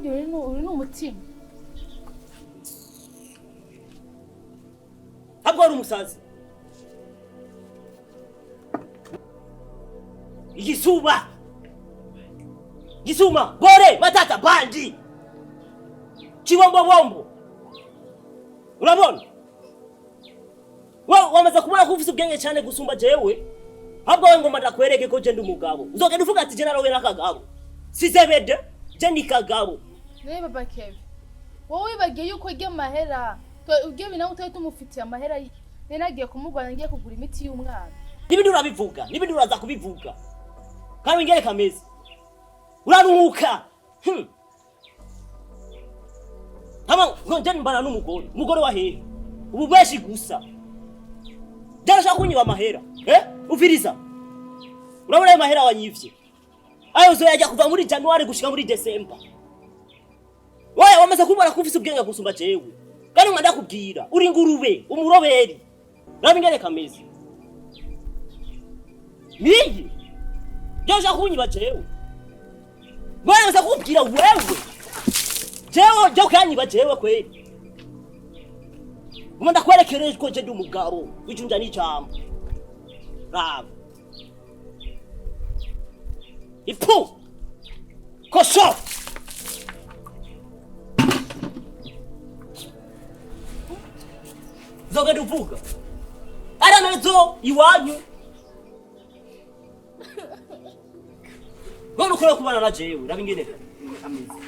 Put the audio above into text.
Burya uri n'umutima. Ntabwo wari umusazi. Igisuma. Gisuma, bore, matata, bandi. Kibombobombo. Urabona? Wamaze kubona ko ufise ubwenge cyane gusumba jewe. Ahubwo wowe ngomba ndakwereke ko je ndi umugabo. Uzogenda uvuga ati je narowe n'akagabo. Si Zebede, je ni Kagabo. Nawe baba Kevin, wowe wibagiye yuko urya amahera, urya ibintu utari tumufitiye amahera, nari nagiye kumurwanya ngiye kugura imiti y'umwana. N'ibindi urabivuga, n'ibindi uraza kubivuga. Kandi ingere kameze. Uraruhuka. Hama ngo nje mbana n'umugore. Umugore wa hehe? Ubu bweshi gusa. Byarashaka kunyiba amahera. Eh? Uviriza. Urabona ayo mahera wanyivye. Ayo uzoyajya kuva muri January gushika muri December. Wowe wamaze kubona ko ufise ubwenge gusumba jewe. Kandi nkanda ndakubwira, uri ingurube, umuroberi. Urabona ingene kameze. Niyi. Byarashaka kunyiba jewe. Wewe uza kubwira wewe. Jewe je ukanyiba jewe kweli. Ubu ndakwerekereje ko je ndi umugabo w'ijunja n'ijambo. Raba. Ipu! Kosho! Uzogenda uvuga. Aramezo iwanyu. None ukora kubana na jewe, raba ingene ameze.